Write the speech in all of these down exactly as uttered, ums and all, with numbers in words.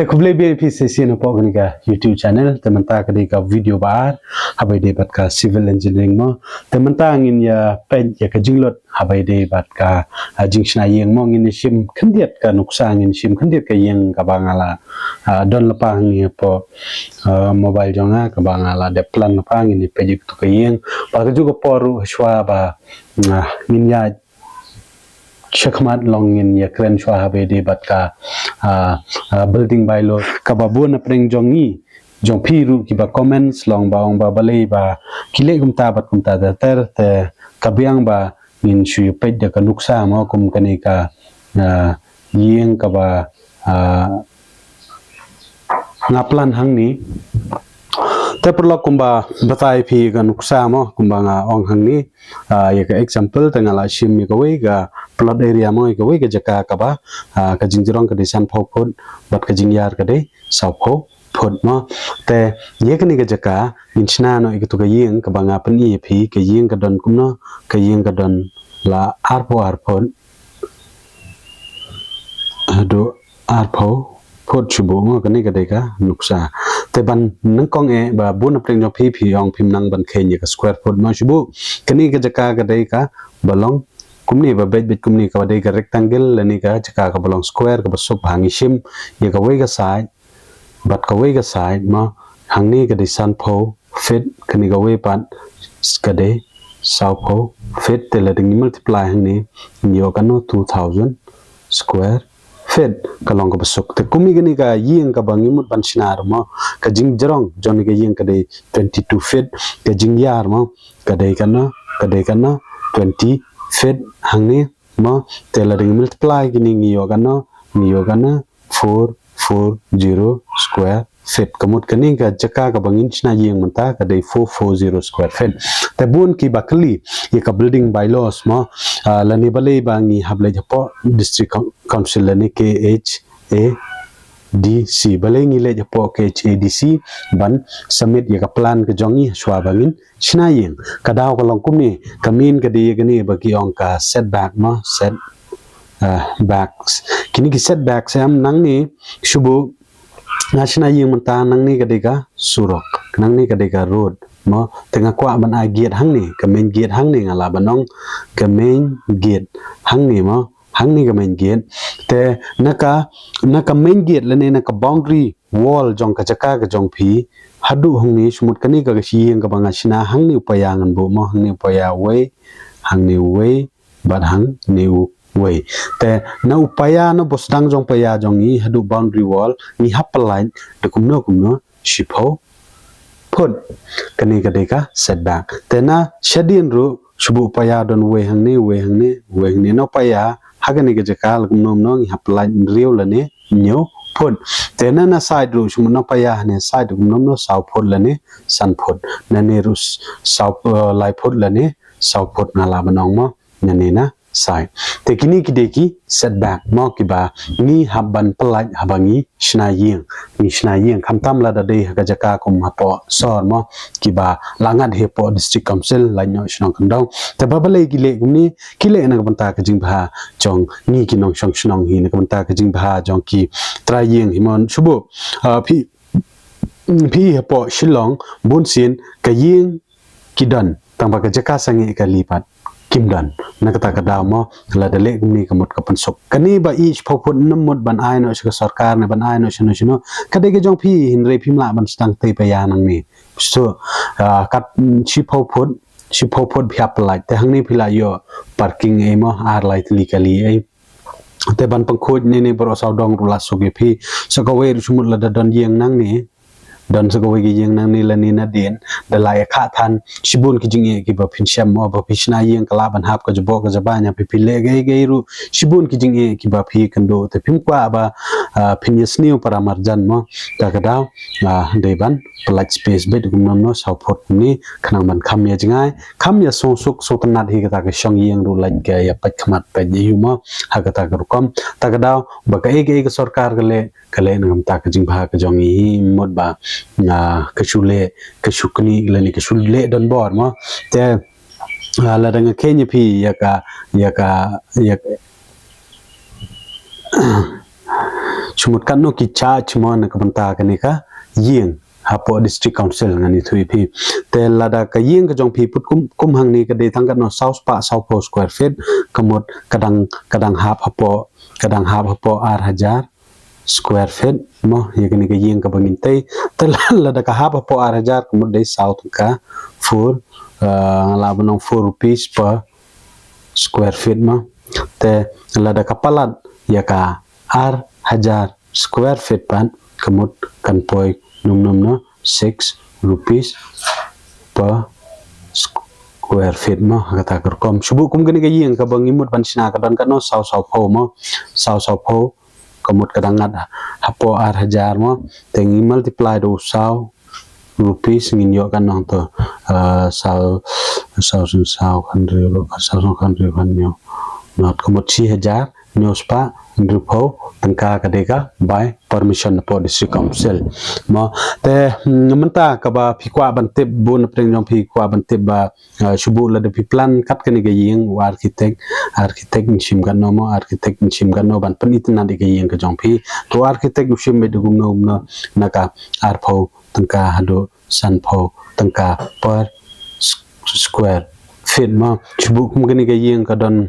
Khublei biang ïa phi sa shisien hapoh kane ka YouTube channel. Te mynta ka dei ka video ba ar haba ïadei bad ka civil engineering mo. Te mynta ngin ïa peit ïa ka jinglut haba ïadei bad ka, ah, jingshna ïing mo. Ngin ïa shim khyndiat ka nuksa, ngin shim khyndiat ka ïing kaba nga la, ah, don lypa hangne hapoh, ah, mobile jong nga, kaba nga la dep plan lypa. Ngin ïa peit ïa katu ka ïing. Bad kajuh ka por ruh shuwa ba, ah, ngin ïa shakhmat long ngin ïa kren shuwa haba ïadei bad ka, ah, ah, building bylaw, kaba bun na pdeng jong ngi, jong phi ruh kiba comments long ba ong ba balei ba ki leh kumta bad kumta ter ter. Te ka biang ba ngin shu ïa peit da ka nuksa mo, kum kane ka, ah, ïing kaba, ah, nga plan hangne. Te paralok, kumba batai phi ka nuksa mo, kumba nga ong hangne, ah, ïa ka example, te nga la shim ïa kawei ka plot area mo, ïa kawei ka jaka kaba, ah, ka jingjrong ka dei sanphew phut bad ka jingïar ka dei sawphew phut mo. Te ïa kane ka jaka ngin shna noh ïa katu ka ïing kaba nga pyni ïa phi. Ka ïing ka don kumno? Ka ïing ka don la arphew ar phut haduh arphew phut shuh mo. Kane ka dei ka nuksa. Te ban nyngkong eh, ba bun na pdeng jong phi phi ong phim nang ban kheiñ ïa ka square foot mo shuh. Kane ka jaka ka dei kaba long kumne, ba beit beit kumne, kaba dei ka rectangle lane ka jaka kaba long square kaba suk. Ha ngi shim ïa kawei ka side bad kawei ka side mo. Hangne ka dei sanphew feet, kane kawei pat ka dei sawphew feet. Te lada ngi multiply hangne, ngi ïoh katno? Two thousand square feet. Ka long kaba suk. Te kum ïa kane ka ïing kaba ngi mut ban shna ruh mo, ka jingjrong jong kane ka ïing ka dei twenty-two feet. Ka jingïar mo ka dei katno? Ka dei katno? Twenty feet hangne mo. Te lada ngi multiply kine, ngi ïoh katno? Ngi ïoh katno? Four four zero square feet. Ka mut kane ka jaka kaba ngin shna ïing mynta ka dei four four zero square feet. Te bun kiba kylli ïa ka building bylaws mo, ah, lane balei ba ngi hap leit hapoh District Coun-, Council lane K H A D C. Balei ngi leit hapoh K H A D C ban submit ïa ka plan ka jong ngi shuwa ba ngin shna ïing? Ka daw ka long kumne, ka main ka dei ïa kane ba ki ong ka setback mo, set, ah, backs. Kine ki setbacks em, nangne shuh nga shna ïing mynta, nangne ka dei ka surok, nangne ka dei ka road mo. Te nga kwah ban ai gate hangne, ka main gate hangne, nga lah ban ong ka main gate hangne mo. Hangne ka main gate. Te na ka, na ka main gate lane na ka boundary wall jong ka jaka ka jong phi, haduh hangne, shu mut kane ka, ka shi ïing kaba nga shna, hangne u paia ngan buh mo, hangne u paia uwei, hangne uwei bad hangne uwei. Te na u paia, na u bosdang jong paia jong ngi haduh boundary wall ngi hap pyllait da kumno kumno? Shiphew phut. Kane ka dei ka setback. Te na shadien ruh shuh, u paia don uwei hangne, uwei hangne, uwei hangne. Na u paia ha kane ka jaka la kumno kumno ngi hap pyllait hynriew lane hynñiew phut. Te na, na side ruh shuh, na u paia hangne side kumno kumno, saw phut lane san phut. Nane ruh saw, eh, lai phut lane saw phut, nga lah ban ong mo, nane na side. Te kine ki dei ki setback mo, kiba ngi hap ban pyllait haba ngi shna ïing, ngi shna ïing. Khamtam lada dei ha ka jaka kum hapoh sor mo, kiba la ngat hapoh District Council, lait noh shnong kyndong. Te ba balei ki leh kumne? Ki leh na ka bynta ka jingbha jong ngi ki nongshong shnong hi, na ka bynta ka jingbha jong ki trai ïing hi mo. Shuh, ah, phi, phi hapoh Shillong, bun sien ka ïing ki don, tang ba ka jaka sangeh kali pat kim don. Na kata ka daw mo, lada leh kumne ka mut ka pynsuk. Kane ba ïa shiphew phut, ym mut ban ai noh sha ka sorkar ne ban ai noh shano shano. Ka dei ka jong phi, hynrei phim lah ban sdang tei paia nangne. So, ah, kat, mm, shiphew phut, shiphew phut phi hap pyllait. Te hangne phi lah ïoh parking ei mo, ar lai tylli kali ei. Te ban pynkhuid ne, ne baroh sawdong ruh la suk ïa phi. Sa kawei ruh shu mut lada don ïing nangne, don sa kawei ka ïing nangne lane nadien, da la ïa kha than, shibun ki jingeh kiba phin shem mo, ba phi shna ïing ka lah ban hap ka jubok ka jaba, ïa phi phi leh kaei kaei ruh, shibun ki jingeh kiba phi kynduh. Te phim kwah ba, ah, phin ïa sniew para marjan mo. Kata ka daw, ah, dei ban pyllait space beit kumno kumno, saw phut kumne, khnang ban kham ïa jngai, kham ïa suk suk suk tynnat hi kata ka shong ïing ruh, lait ka ïa peit khmat peit ïa u mo, ha kata ka rukom. Kata ka daw, ba kaei kaei ka sorkar ka leh, ka leh na ka bynta ka jingbha ka jong ngi hi, mut ba, ah, ka shu leh, ka shu knieh lane ka shu leh donbor mo. Te, ah, lada nga kheiñ ïa phi ïa ka, ïa ka, ïa ka, Shimut katno ki charge mo na ka bynta kane ka ïing hapoh District Council ngan ïathuh ïa phi. Te lada ka ïing ka jong phi put kum, kum hangne ka dei tang katno saw spah saw phew square feet, ka mut ka dang, ka dang hap hapoh, ka dang hap hapoh ar hajar square feet mo, ïa kane ka ïing kaba ngin tei. Te la-, lada ka hap hapoh ar hajar ka mut dei saw tyngka, four, eh, nga lah ban ong four rupees per square feet mo. Te lada ka palat ïa ka ar hajar square feet pat, ka mut kan poi num num no six rupees per square feet mo, ha kata ka rukom. Shu buh kum kane ka ïing kaba ngi mut ban shna ka don katno saw saw phew mo, saw saw phew, ka mut ka dang ngat hapoh ar hajar mo, te ngi multiply da u saw rupees ngin ïoh katno to, ah, saw, saw san saw khan hynriew, saw san khan hynriew khan hynñiew. Not ka mut shi hajar hynñiew spah hynriew phew tyngka ka dei ka bai permission napoh District Council mo. Te, hmm, mynta kaba phi kwah ban tip, bun na pdeng jong phi kwah ban tip ba, ah, shu buh lada phi plan kat kane ka ïing, u architect, architect un shim katno mo, architect un shim katno ban pynitynnad ïa ka ïing ka jong phi. To architect u shim beit da kumno kumno, na ka ar phew tyngka haduh san phew tyngka per s-, square feet mo. Shu buh kum kane ka ïing ka don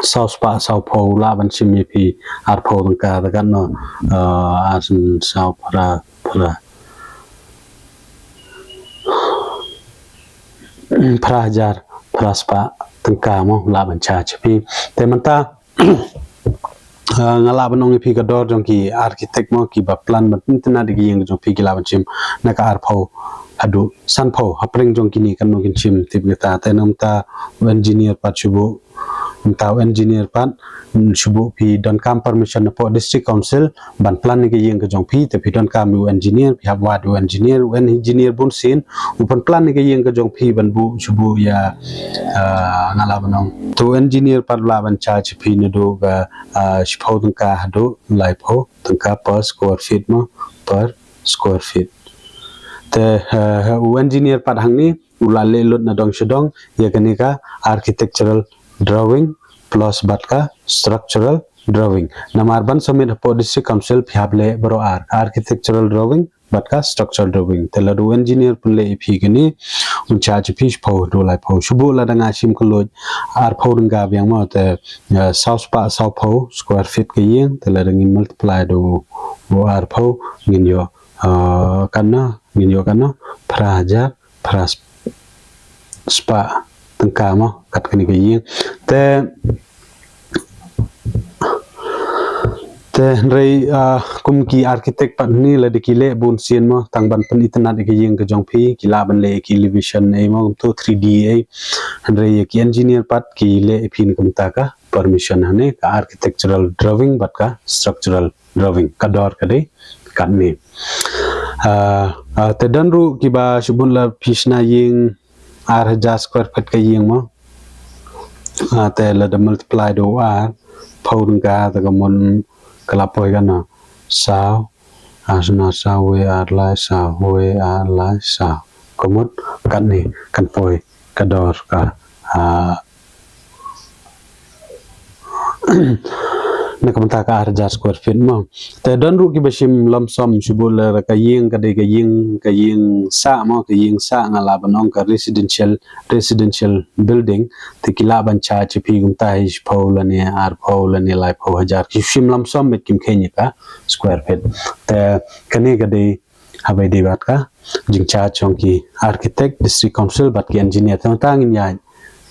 saw spah saw phew, lah ban shim ïa phi ar phew tyngka te katno, eh, ar san saw phra, phra, phra hajar phra spah tyngka mo, lah ban charge ïa phi. Te mynta, ah, nga lah ban ong ïa phi ka dor jong ki architect mo, kiba plan ban pynitynnad ïa ka ïing jong phi, ki lah ban shim na ka ar phew haduh san phew. Ha pdeng jong kine katno kin shim, tip kita. Te na mynta u engineer pat shu buh, mynta u engineer pat, mm, shu buh phi donkam permission napoh District Council ban plan ïa ka ïing ka jong phi, te phi donkam u engineer, phi hap wad u engineer, u engineer bun sien u pynplan ïa ka ïing ka jong phi ban buh, shu buh ïa, ah, nga lah ban ong. To engineer pat lah ban charge phi naduh ka, ah, shiphew tyngka haduh laiphew tyngka per square feet mo, per square feet. Te, ah, u engineer pat hangne u la leh lut na dong sha dong ïa kane ka architectural drawing plus bad ka structural drawing. Namar ban submit hapoh District Council phi hap leh baroh ar, architectural drawing bad ka structural drawing. Te lada u engineer pynleh ïa phi kane, un charge ïa phi shiphew haduh laiphew. Shu buh lada nga shim kylluid ar phew tyngka biang mo, te, eh, saw spah saw phew square feet ka ïing, te lada ngin multiply da u, u ar phew, ngin ïoh, eh, katno, ngin ïoh katno, phra hajar phra spah tyngka mo, kat kane ka ïing. Te, te hynrei, ah, kum ki architect pat hangne lada ki leh bun sien mo, tang ban pynitynnad ïa ka ïing ka jong phi, ki lah ban leh ïa ki elevation ei mo, kumto three D ei. Hynrei ïa ki engineer pat ki leh ïa phi na ka bynta ka permission hangne, ka architectural drawing bad ka structural drawing, ka dor ka dei katne. Ah, ah, te don ruh kiba shu buh, la phi shna ïing ar hajar square feet ka ïing mo. Ah, te lada multiply da u ar phew tyngka te ka mon ka la poi katno, saw, ar shna saw, wei ar lai saw, wei ar lai saw. Ka mut katne kan poi ka dor ka, ah, na ka bynta ka ar hajar square feet mo. Te don ruh kiba shim lump sum, shu buh lada ka ïing ka dei ka ïing, ka ïing sah mo, ka ïing sah, nga lah ban ong ka residential, residential building, te ki lah ban charge ïa phi kumta hi shiphew lane ar phew lane laiphew hajar. Ki shim lump sum bad kim kheiñ ïa ka square feet. Te kane ka dei haba ïadei bad ka jingcharge jong ki architect, District Council bad ki engineer. Te mynta ngin ïa,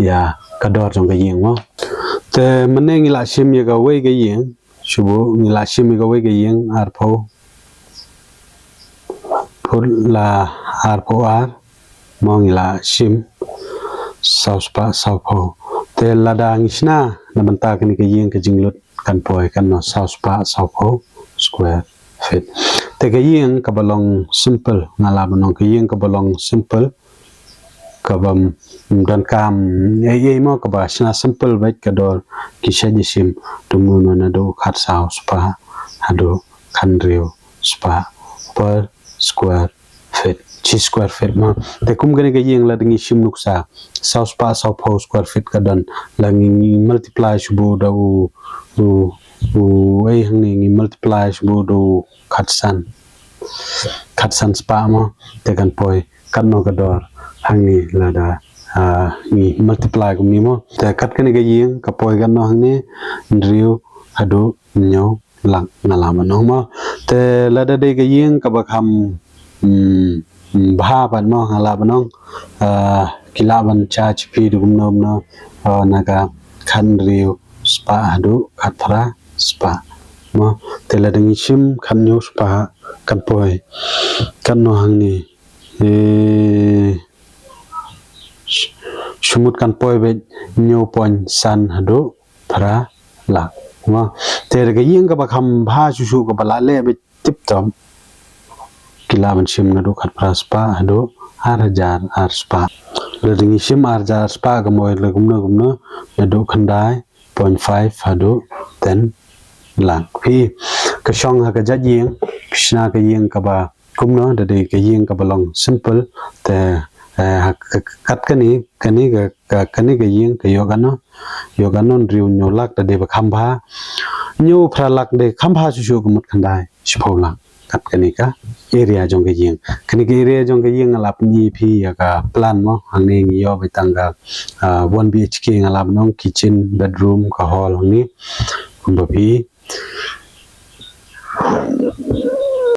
ïa ka dor jong ka ïing mo. Te mynne ngi la shim ïa kawei ka ïing, shu buh, ngi la shim ïa kawei ka ïing ar phew phut la ar phew ar mo, ngi la shim saw spah saw phew. Te lada ngi shna na bynta kane ka ïing, ka jinglut kan poi katno, saw spah saw phew square feet. Te ka ïing kaba long simple, nga lah ban ong ka ïing kaba long simple, kaba ym donkam ei ei mo, kaba shna simple beit, ka dor ki shet ïashim, te mut naduh khatsaw spah haduh khathynriew spah per square feet, shi square feet mo. Te kum kane ka ïing lada ngi shim nuksa, saw spah saw phew square feet ka don, la ngi, ngi multiply shuh da u, u, u, ei hangne ngi multiply shuh da u khatsan, khatsan spah mo, te kan poi katno ka dor hangne lada, ah, ngi multiply kumne mo. Te kat kane ka ïing ka poi katno hangne, hynriew haduh hynñiew lak nga lah ban ong mo. Te lada dei ka ïing kaba kham, hmm, hmm, bha pat mo nga lah ban ong, ah, ki lah ban charge phi da kumno kumno, ah, na ka khathynriew spah haduh khatphra spah mo. Te lada ngi shim khathynñiew spah kan poi katno hangne, eh, sh-, shu mut kan poi beit hynñiew point san haduh phra lak mo. Te ka ïing kaba kham bha shuh shuh kaba lah leh beit tip top, ki lah ban shim naduh khatphra spah haduh ar hajar ar spah. Lada ngi shim ar hajar ar spah ka mut la kumno kumno, naduh khyndai point five haduh ten lak. Phi, ka shong ha ka jait ïing, ka shna ka ïing kaba kumno, da dei ka ïing kaba long simple, te, eh, ha ka, ka, kat kane, kane ka, ka, kane ka ïing ka ïoh katno, ïoh katno, hynriew hynñiew lak da dei ba kham bha. Hynñiew phra lak dei kham bha shuh shuh ka mut khyndai shiphew lak. Kat kane ka area jong ka ïing. Kane ka area jong ka ïing nga lah pyni phi ïa ka plan mo. Hangne ngi ïoh beit tang ka, ah, one B H K nga lah ban ong, kitchen, bedroom, ka hall hangne. Kumba phi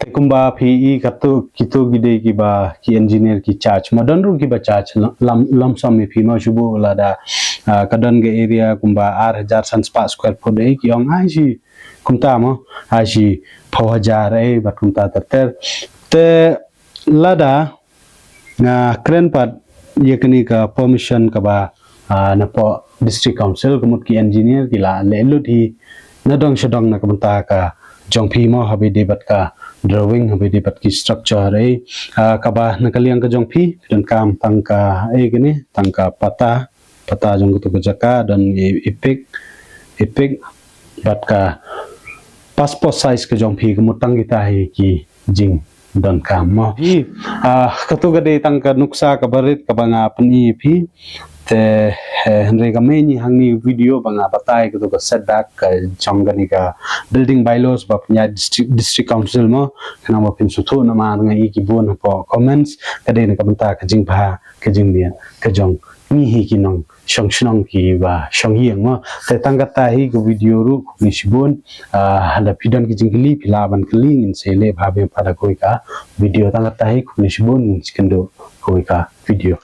Te kumba phi i katu, kitu ki dei kiba ki engineer ki charge. Ma don ruh kiba charge lam, lam, lump sum ïa phi mo, shu bud lada, ah, ka don ka area kumba ar hajar san spah square foot ei, ki ong ai shi kumta mo, ai shi phew hajar ei, bad kumta ter ter. Te lada nga kren pat ïa kane ka permission kaba, ah, napoh District Council, ka mut ki engineer ki la leh lut hi na dong sha dong na ka bynta ka jong phi mo, haba ïadei bad ka drawing, haba ïadei bad ki structure ei, ah, kaba na ka liang ka jong phi, phi donkam tang ka, eh, kane, tang ka pata, pata jong katu ka jaka, don i, EPIC, EPIC, bad ka passport size ka jong phi, ka mut tang kita hi ki jingdonkam mo. Phi, ah, katu ka dei tang ka nuksa kaba rit kaba nga pyni phi. Te, eh, hynrei ka mei ngi hangne video ba nga batai katu ka setback ka jong kane ka building bylaws ba pynïaid District, District Council mo. Khnang ba phin sngewthuh namar nga i ki bun hapoh comments, ka dei na ka bynta ka jingbha ka jingmiat ka jong ngi hi ki nongshong shnong kiba shong ïing mo. Te tang kata hi ka video ruh, khublei shibun. Ah, lada phi don ki jingkylli phi lah ban kylli, ngin sa ïaleh bha biang pat ha kawei ka video. Tang kata hi, khublei shibun, ngin sa ïakynduh kawei ka video.